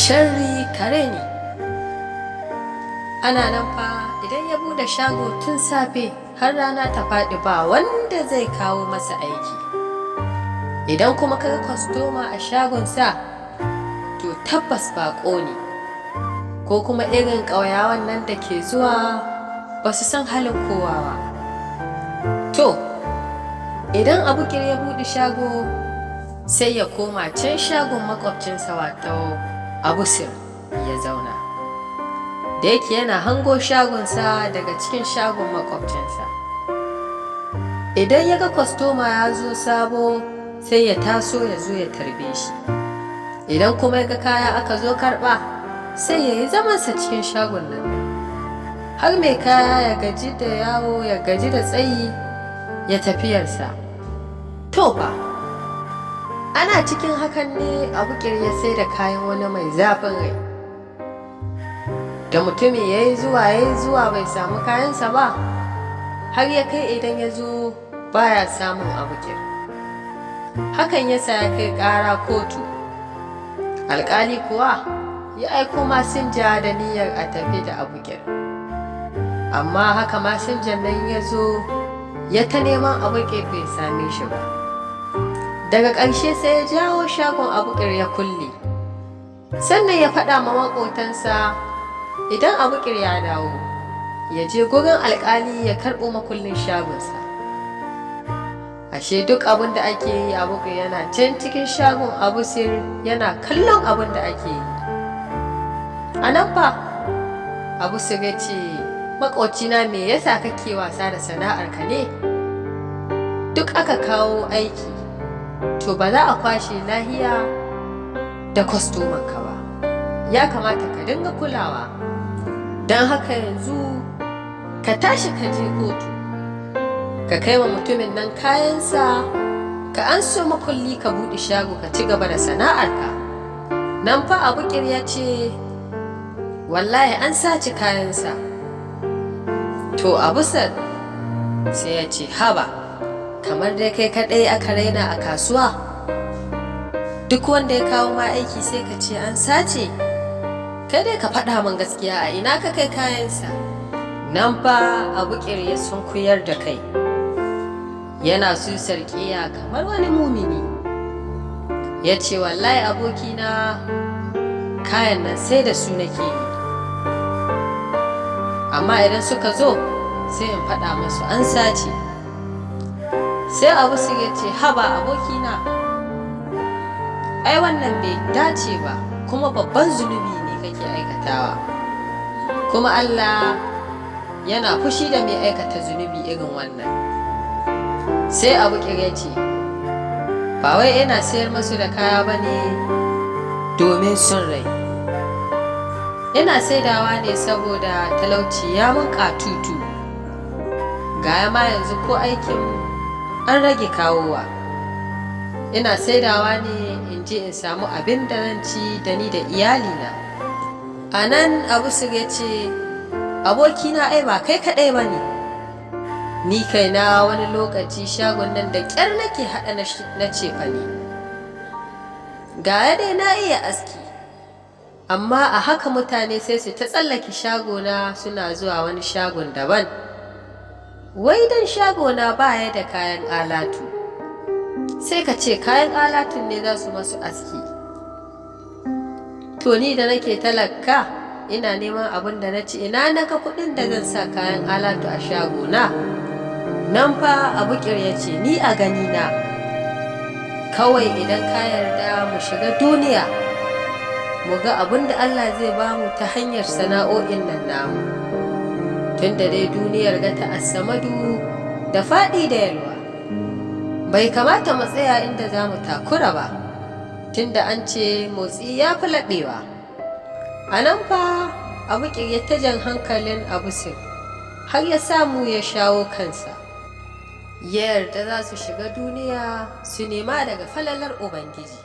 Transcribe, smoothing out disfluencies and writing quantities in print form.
Sharri kare ne. Ana nan fa, idan ya bude shago tun safe har rana ta faɗi, ba wanda zai kawo masa aiki. Idan kuma kaga kwastoma a shagonsa, to tabbas baƙo ne, ko kuma irin ƙauyawan nan da ke zuwa ba su san halin kowa ba. To, idan Abukir ya buɗe shago, sai ya koma can shagon makwabcinsa, wato Abusir, ya zauna. Da yake yana hango shagonsa daga cikin shagon makwabcinsa. Idan ya ga kwastoma ya zo sabo, sai ya taso ya zo ya tarbe shi. Idan kuma ya ga kaya aka zo karɓa, sai ya yi zamansa cikin shagon nan, har mai kaya ya gaji da yawo, ya gaji da tsayi, ya tafiyarsa. To fa, ana cikin hakan ne Abukir ya sai da kayan wani mai zafin rai. Da mutumin ya yi zuwa, ya yi zuwa, bai samu kayansa ba, har ya kai idan ya zo baya samun Abukir. Hakan ya sa ya kai ƙara kotu. Alƙali kuwa ya aiko masinja da niyyar a tafi da Abukir. Amma haka masinjan nan ya zo ya ta neman Abukir, bai same shi ba. Daga ƙarshe sai ya jawo shagon Abukir ya kulle. Sannan ya faɗa ma maƙotansa idan Abukir ya dawo, ya je gurin alƙali ya karɓo makullin shagonsa. Ashe duk abin da ake yi, Abukir yana can cikin shagon Abusir yana kallon abin da ake yi. A nan fa Abusir ya ce, "Maƙocina, me yasa kake wasa da sana'arka ne? Duk aka kawo aiki, to ba za a kwashe lahiya da kwastomanka ba. Ya kamata ka dinga kulawa. Don haka yanzu ka tashi ka je kotu, ka kai wa mutumin nan kayansa, ka an so makulli, ka buɗe shago, ka ci gaba da sana'arka." Nan fa Abukir ya ce wallahi an sace kayansa. To, Abusar sai ya ce, "Haba, kamar dai kai kaɗai aka raina a kasuwa? Duk wanda ya kawo ma aiki sai ka ce an sace. Kai dai ka faɗa min gaskiya, a ina ka kai kayansa?" Nan fa Abukir ya sunkuyar da kai yana susar ƙiya kamar wani mumini, ya ce, "Wallahi abokina, kayan nan sai da su nake yi, amma idan suka zo sai in faɗa masu an sace." Sai Abu ya ce, "Haba abokina, ai wannan bai dace ba, kuma babban zunubi ne kake aikatawa, kuma Allah yana fushi da mai aikata zunubi irin wannan." Sai Abu ya ce, "Ba wai ina sayar masu da kaya ba ne domin son rai. Ina saidawa ne saboda talauci ya mun katutu. Ga ma yanzu ko aikin an rage kawowa. Ina saidawa ne in je in samu abin da zan ci da ni da iyalina." A nan Abu ya ce, "Abokina, ai ba kai kaɗai ba ne. Ni kaina wani lokaci shagon nan da ƙyar nake haɗa na cefane. Ga dai na iya aski, amma a haka mutane sai su ta tsallake shagona suna zuwa wani shagon daban, wai don shagona baya da kayan alatu. Sai ka ce kayan alatun ne za su masu aski. To, ni da nake talaka ina neman abin da na ci, ina na ga kuɗin da zan sa kayan alatu a shagona?" Nan fa Abukir ya ce, "Ni a gani na kawai, idan ka yarda, mu shiga duniya mu ga abin da Allah zai bamu ta hanyar sana'o'in nan namu, tunda dai duniyar ga ta Assamadu da faɗi da yalwa. Bai kamata mu tsaya inda za mu takura ba, tunda an ce motsi ya fi laɓewa." A nan fa Abukir ya ta jan hankalin Abusir har ya samu ya shawo kansa, ya yarda za su shiga duniya su nema daga falalar Ubangiji.